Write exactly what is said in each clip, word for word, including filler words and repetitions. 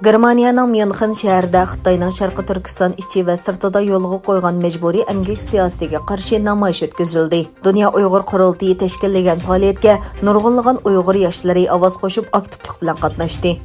گېرمانىيەنىڭ ميۇنخېن شەھىرىدە خىتاينىڭ شەرقىي تۈركىستان ئىچى ۋە سىرتىدا يولغا قويغان مەجبۇرىي ئەمگەك سىياسىتىگە قارشى نامايىش ئۆتكۈزۈلدى. دۇنيا ئۇيغۇر قۇرۇلتىيى تەشكىللىگەن پائالىيەتكە نۇرغۇنلىغان ئۇيغۇر ياشلىرى ئاۋاز قوشۇپ، ئاكتىپلىق بىلەن قاتناشتى.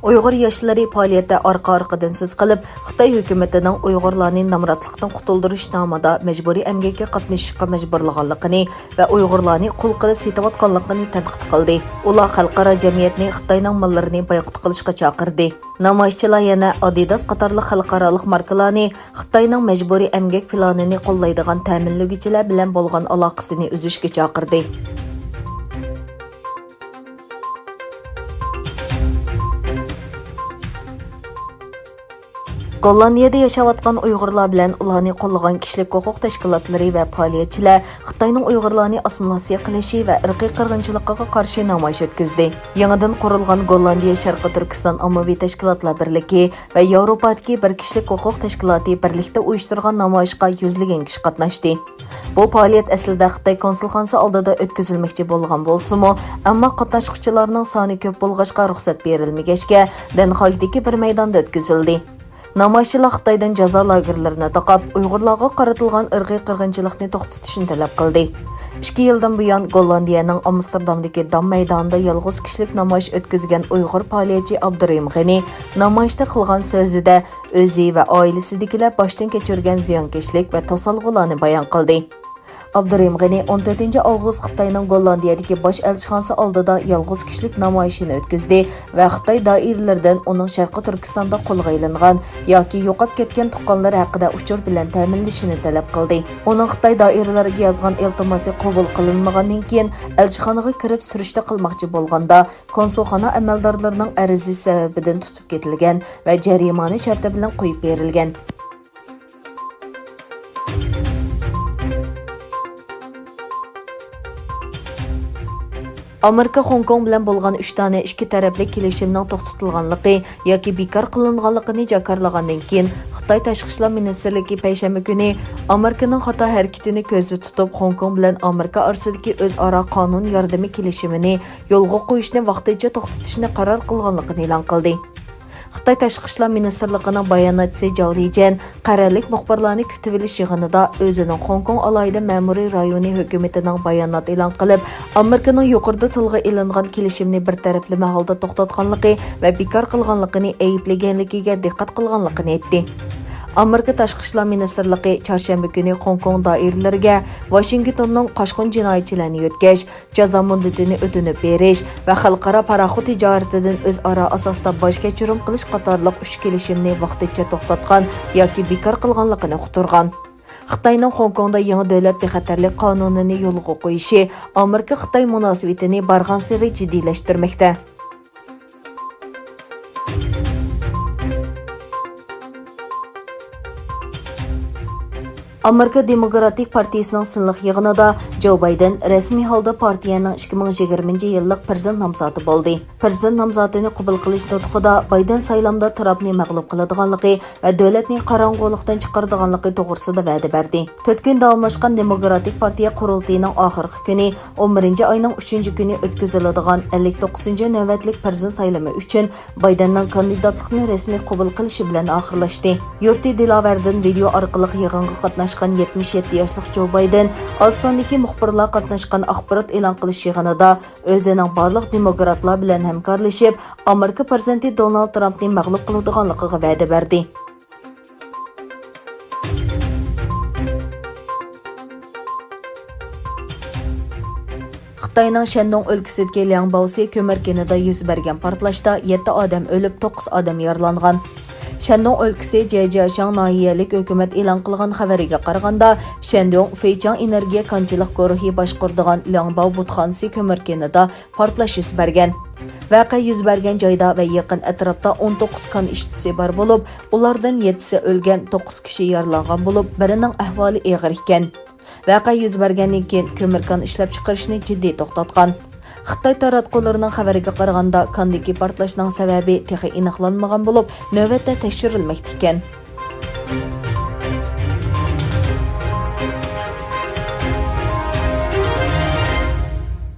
ئۇيغۇر ياشلىرى پائالىيەتتە ئارقا-ئارقىدىن سۆز قىلىپ، خىتاي ھۆكۈمىتىنىڭ ئۇيغۇرلارنى نامراتلىقتىن قۇتۇلدۇرۇش نامىدا مەجبۇرىي ئەمگەككە قاتنىشىشقا مەجبۇرلىغانلىقىنى ۋە ئۇيغۇرلارنى قۇل قىلىپ سېتىۋاتقانلىقىنى تەنقىد قىلدى. ئۇلار خەلقئارا جەمئىيەتنى خىتاينىڭ ماللىرىنى بايقۇت قىلىشقا چاقىردى. نامايىشچىلار يەنە ئادىداس قاتارلىق خەلقئارالىق ماركىلارنى خىتاينىڭ مەجبۇرىي ئەمگەك پىلانىنى قوللايدىغان تەمىنلىگۈچىلەر بىلەن بولغان ئالاقىسىنى ئۈزۈشكە چاقىردى. گوللاندىيەدە ياشاۋاتقان ئۇيغۇرلار بىلەن ئۇلارنى قوللىغان كىشىلىك ھوقۇق تەشكىلاتلىرى ۋە پائالىيەتچىلەر خىتاينىڭ ئۇيغۇرلارنى ئاسسىمىلياتسىيە قىلىشى ۋە ئىرقىي قىرغىنچىلىقىغا قارشى نامايىش ئۆتكۈزدى. يېڭىدىن قۇرۇلغان گوللاندىيە شەرقىي تۈركىستان ئاممىۋى تەشكىلاتلار بىرلىكى ۋە ياۋروپادىكى بىر كىشىلىك ھوقۇق تەشكىلاتى بىرلىكتە ئۇيۇشتۇرغان نامايىشقا يۈزلىگەن كىشى قاتناشتى. بۇ پائالىيەت ئەسلىدە خىتاي كونسۇلخانىسى ئالدىدا ئۆتكۈزۈلمەكچى بولغان بولسىمۇ، ئەمما قاتناشقۇچىلارنىڭ سانى كۆپ بولغاچقا رۇخسەت بېرىلمىگەچكە، دەنخاگدىكى بىر مەيداندا ئۆتكۈزۈلدى. نامايىشچىلار خىتايدىن جازا لاگېرلىرىنى تاقاپ، ئۇيغۇرلارغا قارىتىلغان ئىرقىي قىرغىنچىلىقنى توختىتىشنى تەلەپ قىلدى. ئىككى يىلدىن بۇيان، گوللاندىيەنىڭ ئامستېردامدىكى دام مەيدانىدا يالغۇز كىشىلىك نامايىش ئۆتكۈزگەن ئۇيغۇر پائالىيەتچى ئابدۇرېھىم غېنى نامايىشتا قىلغان سۆزىدە، ئۆزى ۋە ئائىلىسىدىكىلەر باشتىن كەچۈرگەن زىيانكەشلىك ۋە توسالغۇلارنى بايان قىلدى. ئابدۇرېھىم غېنى ئون تۆتىنچى ئاۋغۇست خىتاينىڭ گوللاندىيەدىكى باش ئەلچىخانىسى ئالدىدا يالغۇز كىشىلىك نامايىشىنى ئۆتكۈزدى ۋە خىتاي دائىرىلىرىدىن ئۇنىڭ شەرقىي تۈركىستاندا قولغا ئېلىنغان ياكى يوقاپ كەتكەن تۇغقانلىرى ھەققىدە ئۇچۇر بىلەن تەمىنلىشىنى تەلەپ قىلدى. ئۇنىڭ خىتاي دائىرىلىرىگە يازغان ئىلتىماسى قوبۇل قىلىنمىغاندىن كېيىن، ئەلچىخانىغا كىرىپ سۈرۈشتە قىلماقچى بولغاندا، كونسۇلخانا ئەمەلدارلىرىنىڭ ئەرزى سەۋەبىدىن تۇتۇپ كېتىلگەن ۋە جەرىمانە شەرتى بىلەن قويۇپ بېرىلگەن. ئامېرىكا خوڭكوڭ بىلەن بولغان ئۈچ دانە ئىككى تەرەپلىك كېلىشىمنىڭ توختىتىلغانلىقى ياكى بىكار قىلىنغانلىقىنى جاكارلىغاندىن كېيىن، خىتاي تاشقى ئىشلار مىنىستىرلىكى پەيشەنبە كۈنى ئامېرىكىنىڭ خاتا ھەرىكىتىنى كۆزدە تۇتۇپ، خوڭكوڭ بىلەن ئامېرىكا ئارىسىدىكى ئۆزئارا قانۇن ياردىمى كېلىشىمىنى يولغا قويۇشنى ۋاقتىنچە توختىتىشنى قارار قىلغانلىقىنى ئېلان قىلدى. خىتاي تاشقى ئىشلار مىنىستىرلىقىنىڭ باياناتچىسى جاۋ لىجيەن قەرەللىك مۇخبىرلارنى كۈتۈۋېلىش يىغىنىدا ئۆزىنىڭ خوڭكوڭ ئالاھىدە مەمۇرىي رايونى ھۆكۈمىتىنىڭ بايانات ئېلان قىلىپ، ئامېرىكىنىڭ يۇقىرىدا تىلغا ئېلىنغان كېلىشىمنى بىر تەرەپلىمە ھالدا توختاتقانلىقى ۋە بىكار قىلغانلىقىنى ئەيىبلىگەنلىكىگە دىققەت قىلغانلىقىنى ئېيتتى. ئامېرىكا تاشقى ئىشلار مىنىستىرلىقى چارشەنبە كۈنى خوڭكوڭ دائىرىلىرىگە ۋاشىنگتوننىڭ قاچقۇن جىنايەتچىلەرنى يۆتكەش، جازا مۇددىتىنى ئۆتۈنۈپ بېرىش ۋە خەلقئارا پاراخوت تىجارىتىدىن ئۆزئارا ئاساستا باج كەچۈرۈم قىلىش قاتارلىق ئۈچ كېلىشىمنى ۋاقتىنچە توختاتقان ياكى بىكار قىلغانلىقىنى ئۇقتۇرغان. خىتاينىڭ خوڭكوڭدا يېڭى دۆلەت بىخەتەرلىك قانۇنىنى يولغا قويۇشى ئامېرىكا-خىتاي مۇناسىۋىتىنى بارغانسېرى جىددىيلەشتۈرمەكتە. ئامېرىكا دېموكراتىك پارتىيىسىنىڭ سىنلىق يىغىنىدا جو بايدېن رەسمىي ھالدا پارتىيەنىڭ ئىككى مىڭ يىگىرمىنچى يىللىق پىرېزىدېنت نامزاتى بولدى. پىرېزىدېنت نامزاتىنى قوبۇل قىلىش نۇتقىدا بايدېن سايلامدا ترامپنى مەغلۇپ قىلىدىغانلىقى ۋە دۆلەتنى قاراڭغۇلۇقتىن چىقىرىدىغانلىقى توغرىسىدا ۋەدە بەردى. تۆت كۈن داۋاملاشقان دېموكراتىك پارتىيە قۇرۇلتىيىنىڭ ئاخىرقى كۈنى، ئون بىرىنچى ئاينىڭ ئۈچىنچى كۈنى ئۆتكۈزۈلىدىغان ئەللىك توققۇزىنچى نۆۋەتلىك پىرېزىدېنت سايلىمى ئۈچۈن بايدېننىڭ كاندىداتلىقنى رەسمىي قوبۇل قىلىشى بىلەن ئاخىرلاشتى. يۇرتى دىلاۋەردىن ۋىدېئو ئارقىلىق يىغىنغا قاتناشقان يەتمىش يەتتە ياشلىق جو بايدېن ئاز ساندىكى مۇخبىرلار قاتناشقان ئاخبارات ئېلان قىلىش يىغىنىدا ئۆزىنىڭ بارلىق دېموكراتلار بىلەن ھەمكارلىشىپ، ئامېرىكا پىرېزىدېنتى دونالد ترامپنى مەغلۇپ قىلىدىغانلىقىغا ۋەدە بەردى. خىتاينىڭ شەندۇڭ ئۆلكىسىدىكى لياڭباۋسى كۆمۈر كېنىدا يۈز بەرگەن پارتلاشتا يەتتە ئادەم ئۆلۈپ، توققۇز ئادەم يارىلانغان. شەندۇڭ ئۆلكىسى جيەجياشاڭ ناھىيەلىك ھۆكۈمەت ئېلان قىلغان خەۋەرگە قارىغاندا، شەندۇڭ فېيچاڭ ئېنېرگىيە كانچىلىق گۇرۇھى باشقۇرىدىغان لياڭباۋ بۇتخانىسى كۆمۈر كېنىدا پارتلاش يۈز بەرگەن. ۋەقە يۈز بەرگەن جايدا ۋە يېقىن ئەتراپتا ئون توققۇز كان ئىشچىسى بار بولۇپ، ئۇلاردىن يەتتىسى ئۆلگەن، توققۇز كىشى يارىلانغان بولۇپ، بىرىنىڭ ئەھۋالى ئېغىر ئىكەن. ۋەقە يۈز بەرگەندىن كېيىن كۆمۈر كان ئىشلەپچىقىرىشنى جىددىي توختاتقان. خىتاي تاراتقۇلىرىنىڭ خەۋىرىگە قارىغاندا، كاندىكى پارتلاشنىڭ سەۋەبى تېخى ئېنىقلانمىغان بولۇپ، نۆۋەتتە تەكشۈرۈلمەكتە ئىكەن.